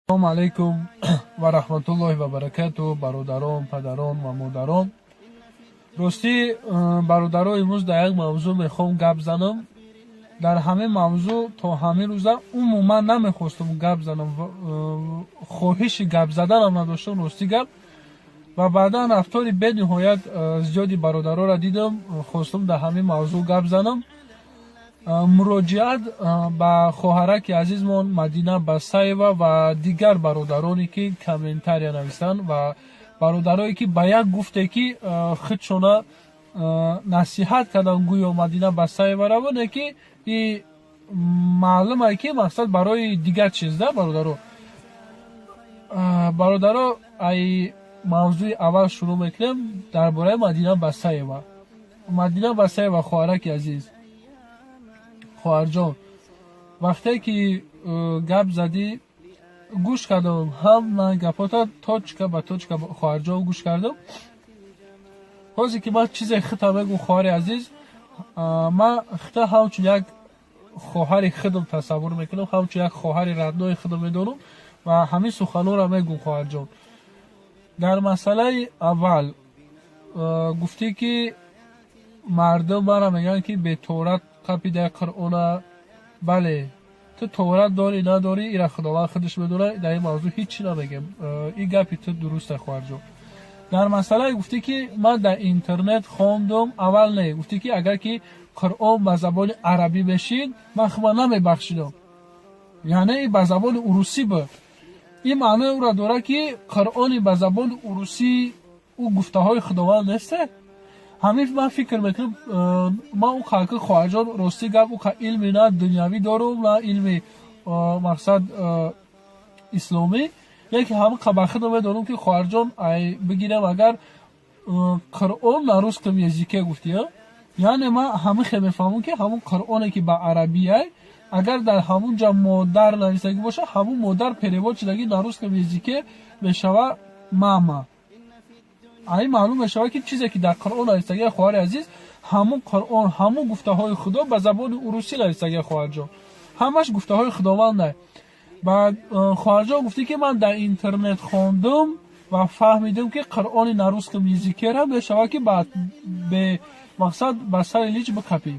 Ассалому алайкум ва раҳматуллоҳи ва баракату, бародарон, падарон ва модарон. Ростӣ, бародаро, имрӯз дар як мавзӯъ мехоҳам гап занам. Дар ҳамин мавзӯъ то ҳамин рӯза умуман намехостам гап занам, хоҳиши гап заданам надоштам, ростӣ гап. Ва баъдан рафтори бениҳоят зиёди бародароро дидам, хостам дар ҳамин мавзӯъ гап занам. Муроҷиат ба хоҳараки азизмон Мадина Басаева ва дигар бародароне, ки комментария нависанд, ва бародарое, ки ба як гуфте, ки худшона насиҳат карданд, гӯё Мадина Басаевара, не, ки и маълуме, ки мақсад барои дигар чиз да. Бародаро, ай мавзӯи аввал шурӯъ мекунем дар бораи Мадина Басаева. Мадина Басаева, хоҳараки азиз, хоҳарҷон, вақте ки гап задӣ, гӯш кардам ҳама гапота, точка ба точка, хоҳарҷон, гӯш кардам. Ҳозир ки ман чизе хита мегӯм, хоҳари азиз, ман хита ҳамчун як хоҳари худам тасаввур мекунам, ҳамчун як хоҳари родной худам медонам ва ҳамин суханонро мегӯм. Хоҳарҷон, дар масъалаи аввал гуфтӣ, ки мардум мара мегӯянд, ки беторат қапидаи Қуръона. Бале, ту торат дорӣ, надорӣ, ира Худованд худаш медонад. Дар ин мавзӯъ ҳеҷ чӣ намегем. Ин гапи ту дуруста, хоҳарҷон. Дар масъалае гуфтӣ, ки ман дар интернет хондум, аввал не, гуфтӣ, ки агар ки Қуръон ба забони арабӣ мешид, ман хума намебахшидам, яъне ба забони урусӣ буд. Ин маънои ӯро дорад, ки Қуръони ба забони урусӣ ӯ гуфтаҳои Худованд несте. Ҳамин ман фикр мекунам, ман ӯ ки, хоҳарҷон, ростӣ гап, ӯ илми на дунявӣ дорум, на илми мақсад исломӣ, лекин ҳамин қабахидо медонам, ки, хоҳарҷон, ай бигирем, агар Қуръон на русском языке гуфтӣ, яъне ман ҳамин хел мефаҳмам, ки ҳамун Қуръоне, ки ба арабияй, агар дар ҳамун ҷа модар нависагӣ бошад, ҳамун модар перевод шудагӣ на русском языке мешавад мама. Ай маълум мешавад, ки чизе, ки дар Қуръон нависагия, хоҳари азиз, ҳамун Қуръон, ҳамун гуфтаҳои Худо ба забони урусӣ нависагия, хоҳарҷон, ҳамаш гуфтаҳои Худованда. Баъд, хоҳарҷон, гуфтӣ, ки ман дар интернет хондум ва фаҳмидум, ки Қуръони на русском языке ра мешавад, ки бе мақсад ба сари лич бикапӣ.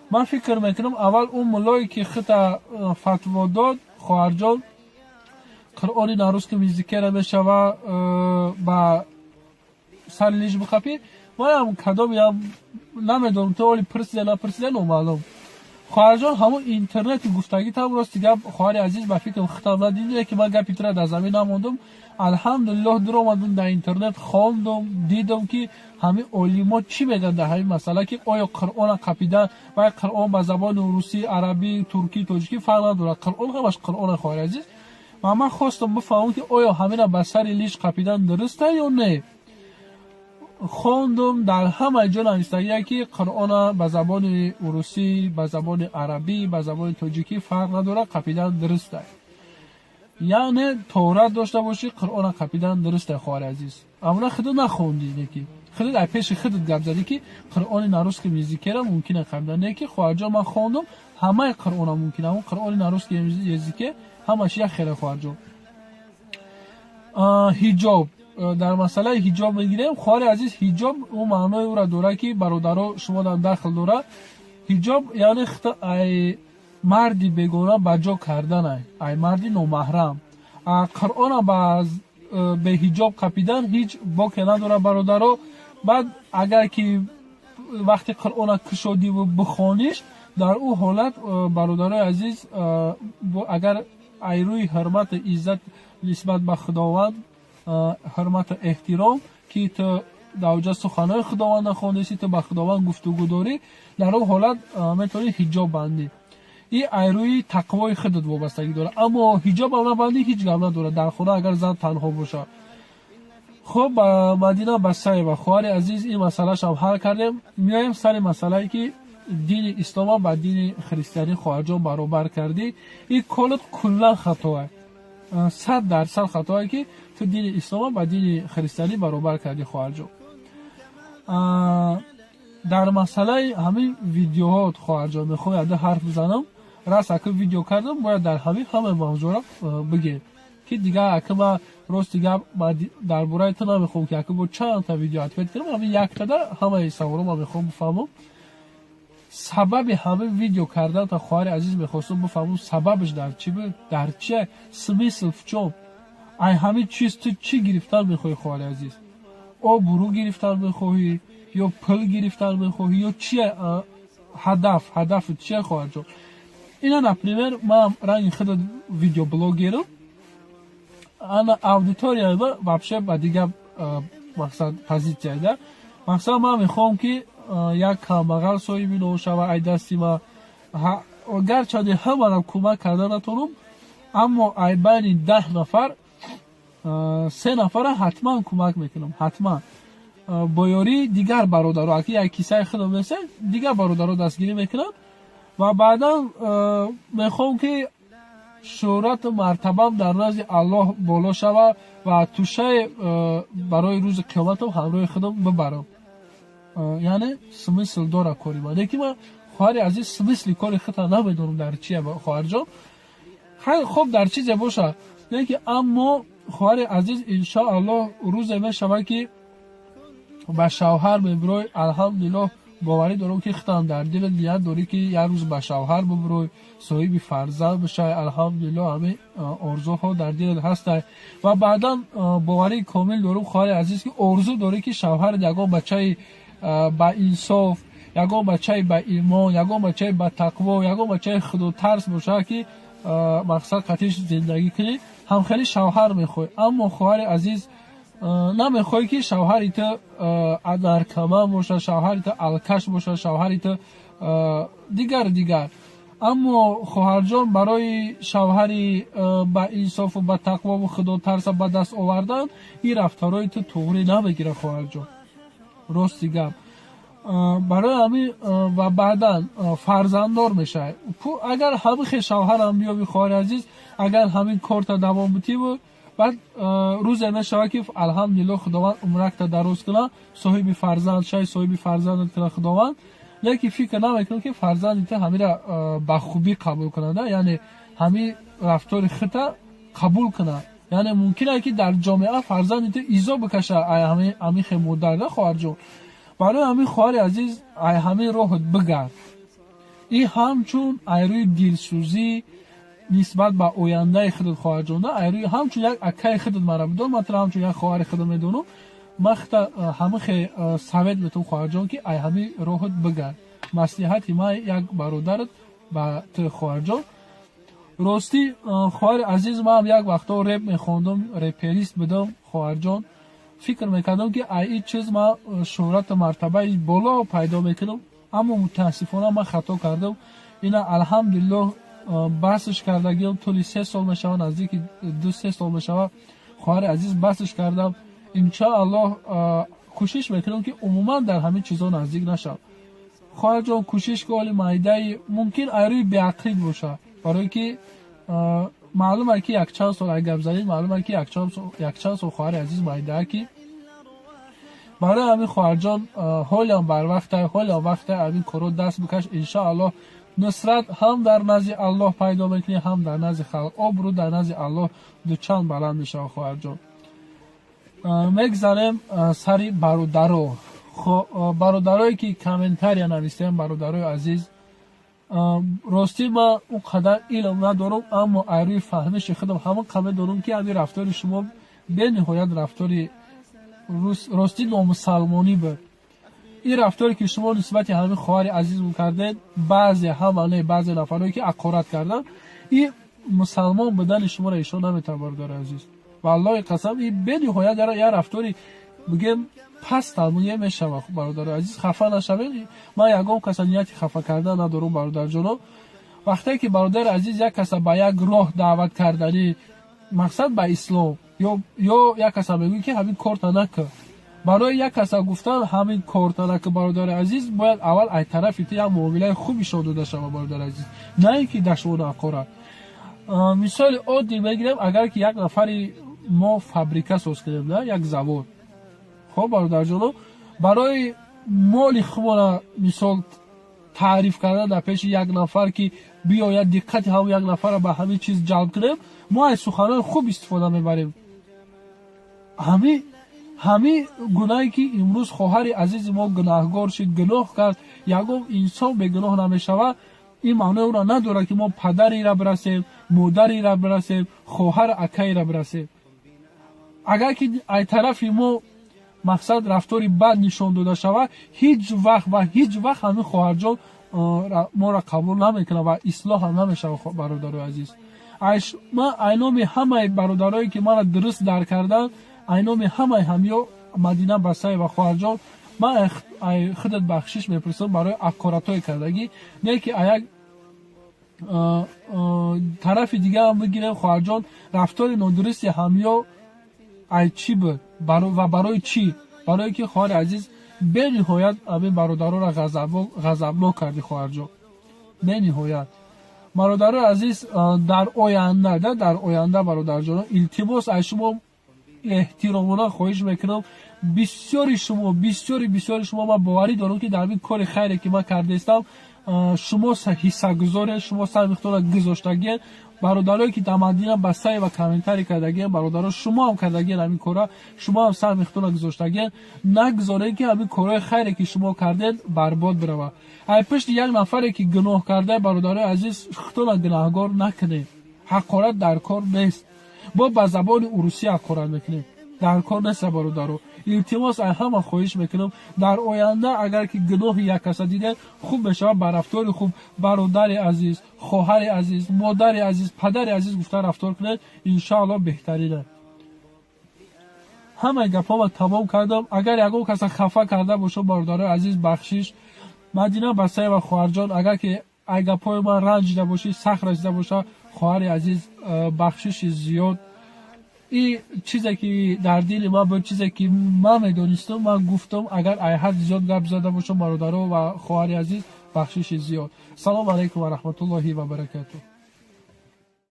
Ман фикр мекунам, аввал он муллое, ки хита фатво дод, хоҳарҷон, Қуръони на русском языке ра мешава ба сари лич бикапӣ, маям кадомиам намедонам, то оли пурсида, напурсида, номаълум. Хоҳарҷон, ҳамун интернети гуфтагитам, рости гап, хоҳари азиз, ба фикрам хитам надидӣ, ки ман гапи тура дар замин намондум. Алҳамдулиллоҳ, дуромадум, дар интернет хондум, дидум, ки ҳамин олимо чӣ мегӯянд дар ҳамин масъала, ки оё Қуръона қапидан, вай Қуръон ба забони русӣ, арабӣ, туркӣ, тоҷикӣ фарқ надорад, Қуръон ҳамаш Қуръона, хоҳари азиз. Ва ман хостам бифаҳмам, ки оё ҳамина ба сари лич қапидан дуруста ё не. Хондум, дар ҳама ҷо навистагия, ки Қуръона ба забони урусӣ, ба забони арабӣ, ба забони тоҷикӣ фарқ надорад, қапидан дуруста. Яъне торат дошта бошӣ, Қуръона қапидан дуруста, хоҳари азиз. Амона худо нахондӣ, неки худат ай пеши худат гап задӣ, ки Қуръони на русском языке ра мумкина қапидан. Не ки, хоҳарҷон, ман хондум, ҳамаи Қуръона мумкин, ҳамон Қуръони на русском языке ҳамаш як хеле, хоҳарҷон. Ҳиҷоб, дар масъалаи ҳиҷоб мегирем, хоҳари азиз. Ҳиҷоб ӯ маънои ӯра дорад, ки бародаро, шумо дар дахл дорад. Ҳиҷоб яъне ай марди бегона ба ҷо карданай, ай марди номаҳрам. Қуръона ба беҳиҷоб қапидан ҳеҷ боке надорад, бародаро. Баъд агар ки вақти Қуръона кушодиву бихониш, дар ӯ ҳолат, бародарои азиз, агар ай рӯи ҳурмату иззат нисбат ба Худованд, ҳурмату эҳтиром, ки ту дар оҷа суханҳои Худованда хондеси, ту ба Худованд гуфтугӯ дорӣ, дар он ҳолат метавонӣ ҳиҷоб бандӣ. И ай рӯи тақвои худат вобастагӣ дорад. Аммо ҳиҷобам набандӣ, ҳеҷ гап надорад, дар хона агар зан танҳо бошад. Хуб, Мадина Басаева, хоҳари азиз, ин масъалашам ҳал кардем. Меоем сари масъалае, ки дини ислома ба дини христианӣ, хоҳарҷон, баробар кардӣ. Ин корат куллан хатоа, 100% хатое, ки ту дини ислома ба дини христианӣ баробар кардӣ, хоҳарҷон. Дар масъалаи ҳамин видеоҳо, хоҳарҷон, мехоҳам яде ҳарф бизанам. Раз ака видео кардам, бояд дар ҳамин ҳамаи мавзӯъро бигем, ки дигар ака ма, рости гап, дар бораи ту намехоҳам, ки ака бо чандта видео ответ кунам. Ҳамин яктада ҳамаи саволо ма мехоҳам бифаҳмам. Сабаби ҳамин видео карданта, хоҳари азиз, мехостам бифаҳмам, сабабаш дар чӣ буд, дар чи, смысл в чём? Ай ҳамин чиз ту чӣ гирифтан мехоҳӣ, хоҳари азиз? Обрӯ гирифтан мехоҳӣ ё пул гирифтан мехоҳӣ, ё чие ҳадаф? Ҳадафи чие, хоҳарҷон? Ина, например, ман ранги худат видеоблогерам, ана аудиторияи ма вообще ба дигар мақсад, позитсия да. Мақсад, ман мехоҳам, ки як камбағал соҳиби ном шава ай дасти ма. Гарчанде ҳамаро кӯмак карда натонам, аммо ай байни 10 нафар се нафара ҳатман кӯмак мекунам, ҳатман бо ёрии дигар бародаро. Аки як кисаи худам нест, дигар бародаро дастгирӣ мекунанд. Ва баъдан мехоҳам, ки шӯҳрату мартабам дар назди Аллоҳ боло шава ва тӯшаи барои рӯзи қиёматам ҳамроҳи худам бибарам. Яъне смысл дора кори ман. Лекин ман, хоҳари азиз, смысли кори худта намедонам дар чия, хоҳарҷон. Хоб, дар чизе боша, лекин аммо, хоҳари азиз, иншоаллоҳ, рӯзе мешавад, ки ба шавҳар мебирой. Алҳамдулиллоҳ, боварӣ дорам, ки худтам дар дилат ният дорӣ, ки як рӯз ба шавҳар бибирой, соҳиби фарзанд бишавӣ. Алҳамдулиллоҳ, ҳамин орзуҳо дар дилат ҳастай. Ва баъдан боварии комил дорам, хоҳари азиз, ки орзу дорӣ, ки шавҳарат ягон бачаи ба инсоф, ягон бачаи ба имон, ягон бачаи ба тақво, ягон бачаи худотарс бошад, ки мақсад қатиш зиндагӣ кунӣ. Ҳамхели шавҳар мехоҳӣ, аммо, хоҳари азиз, намехоҳӣ, ки шавҳари ту наркоман бошад, шавҳари ту алкаш бошад, шавҳари ту дигар дигар. Аммо, хоҳарҷон, барои шавҳари ба инсофу ба тақвову худотарса ба даст овардан ин рафторҳои ту туғрӣ намегирад, хоҳарҷон, рости гап. Барои ҳамин ва баъдан фарзанддор мешавад. Агар ҳамин хел шавҳарам биёби, хоҳари азиз, агар ҳамин корта давом бутиву баъд рӯзе мешавад, ки, алҳамдулилло, Худованд умракта дароз кунад, соҳиби фарзанд шаи, соҳиби фарзандат кунад Худованд. Лекин фикр намекунам, ки фарзанди ту ҳамира ба хубӣ қабул кунад, яъне ҳамин рафтори худта қабул кунад. Яъне мумкин аст, ки дар ҷомеа фарзанди ту изо бикаша ҳамин хел модар, на, хоҳарҷон. Барои ҳамин, хоҳари азиз, ай ҳамин роҳат бигард. Ин ҳамчун ай рӯи дилсӯзӣ нисбат ба ояндаи худат, хоҳарҷон, ай рӯи ҳамчун як акаи худат мара бидон, ман туро ҳамчун як хоҳари худат медонам. Ман худта ҳамин хел совет метавам, хоҳарҷон, ки ай ҳамин роҳат бигард. Маслиҳати ман як бародарат ба ту, хоҳарҷон. Ростӣ, хоҳари азиз, ман як вақтҳо реп мехондам, реперист будам, хоҳарҷон. Фикр мекардам, ки ай ин чиз ман шӯҳрату мартабаи боло пайдо мекунам, аммо мутаассифона ман хато кардам. Ина, алҳамдулиллоҳ, басш кардагиам, тӯли 3 сол мешавад, наздики 2-3 сол мешавад, хоҳари азиз, басш кардам. Иншоаллоҳ, кӯшиш мекунам, ки умуман дар ҳамин чизҳо наздик нашавам. Хоҳарҷон, кӯшиш ки оли майдаи мумкин ай рӯи беақлӣ бошад, барое ки маълум ки якчанд сол ай гап занед, маълум ки якчанд сол, хоҳари азиз, майдаа ки. Барои ҳамин, хоҳарҷон, ҳолиам барвақта, ҳолиам вақта, ҳамин корро даст бикаш. Иншоаллоҳ, нусрат ҳам дар назди Аллоҳ пайдо мекунӣ, ҳам дар назди халқ. Обрӯ дар назди Аллоҳ дучанд баланд мешавад, хоҳарҷон. Мегзарем сари бародаро. Бародарое, ки комментария навистем, бародарои азиз, ростӣ, ман он қадар илм надорам, аммо ай рӯи фаҳмиши худам ҳамон қа медонам, ки ҳамин рафтори шумо бениҳоят рафтори, ростӣ, номусалмонӣ буд. Ин рафторе, ки шумо нисбати ҳамин хоҳари азизмон кардед, баъзе, ҳама не, баъзе нафарое, ки ақорат карданд, ин мусалмон будани шуморо ишон наметавон, бародари азиз. Валлоҳи қасам, ин бениҳоят як рафтори, бигем, пасталмуне мешавад. Бародари азиз, хафа нашавед, ман ягон каса нияти хафа кардан надорам, бародарҷоно. Вақте ки, бародари азиз, як каса ба як роҳ даъват карданӣ, мақсад ба ислом, ё як каса мегӯӣ, ки ҳамин корта накун, барои як каса гуфтан ҳамин корта накун, бародари азиз, бояд аввал ай тарафи ту як муомилаи хуб ишон дода шавад, бародари азиз, на ин ки дашмону ақорат. Мисоли оддӣ мегирем: агар ки як нафари мо фабрика соз кунем, на як завод, хоб, бародарҷоно, барои моли худмона, мисол, таъриф кардан дар пеши як нафар, ки Биёяд, диққати ҳамн як нафарро ба ҳамин чиз ҷалб кунем. Мо аз суханои хуб истифода мебарем. Ҳамин гунае ки имрӯз хоҳари азизи мо гунаҳгор шид, гуноҳ кард, ягон инсон бегуноҳ намешавад. Ин маънои онро надорад, ки мо падареро бирасем, модареро бирасем, хоҳар, акаеро бирасем. Агар ки ай тарафи мо, мақсад, рафтори бад нишон дода шавад, ҳеҷ вақт ва ҳеҷ вақт ҳамин хоҳарҷон моро қабул намекунад ва ислоҳ ҳам намешавад. Бародарои азиз, ман айноми ҳамаи бародарое, ки маро дуруст дарк карданд, айноми ҳамаи ҳамё, Мадина Басаева, хоҳарҷон, ман ай худат бахшиш мепурсам барои ҳақоратҳое кардагӣ. Не ки як тарафи дигарам бигирем. Хоҳарҷон, рафтори нодурусти ҳамё ай чӣ буд ва барои чӣ? Барое ки, хоҳари азиз, бениҳоят ҳамин бародароро ғазабнок кардӣ, хоҳарҷон, бениҳоят. Бародарои азиз, дар оянда, бародарҷоно, илтимос, аз шумо эҳтиромона хоҳиш мекунам. Бисёри шумо, бисёри бисёри шумо, ман боварӣ дорам, ки дар ҳамин кори хайре, ки ман кардаистам, шумо ҳиссагузоред, шумо саҳми худтонро гузоштагиед. Бародарое, ки дар Мадина Басаева комментарий кардагиен, бародаро, шумо ҳам кардагиен ҳамин кора, шумо ҳам саҳми худтонро гузоштагиен. Нагузоред, ки ҳамин корҳои хайре, ки шумо кардед, барбод бирава. Ай пушти як нафаре, ки гуноҳ карда, бародарои азиз, худтонро гунаҳгор накунед. Ҳақорат дар кор нест. Бо ба забони урусӣ ҳақорат мекунем, дар кор нест, бародаро. Илтимос, ай ҳама хоҳиш мекунам, дар оянда агар ки гуноҳи як каса дидед, хуб мешавад ба рафтори хуб, бародари азиз, хоҳари азиз, модари азиз, падари азиз гуфта рафтор кунед. Иншоалло, беҳтарина. Ҳамаи гапҳома тамом кардам. Агар ягон каса хафа карда бошам, бародарои азиз, бахшиш. Мадина Басаева, хоҳарҷон, агар ки ай гапҳои ман ранҷида бошӣ, сахт расида боша, хоҳари азиз, бахшиши зиёд. И чизе, ки дар дили ман буд, чизе, ки ман медонистам, ман гуфтам. Агар айҳад зиёд гап зада бошам, бародаро ва хоҳари азиз, бахшиши зиёд. Салому алайкум ва раҳматуллоҳи ва баракатуҳ.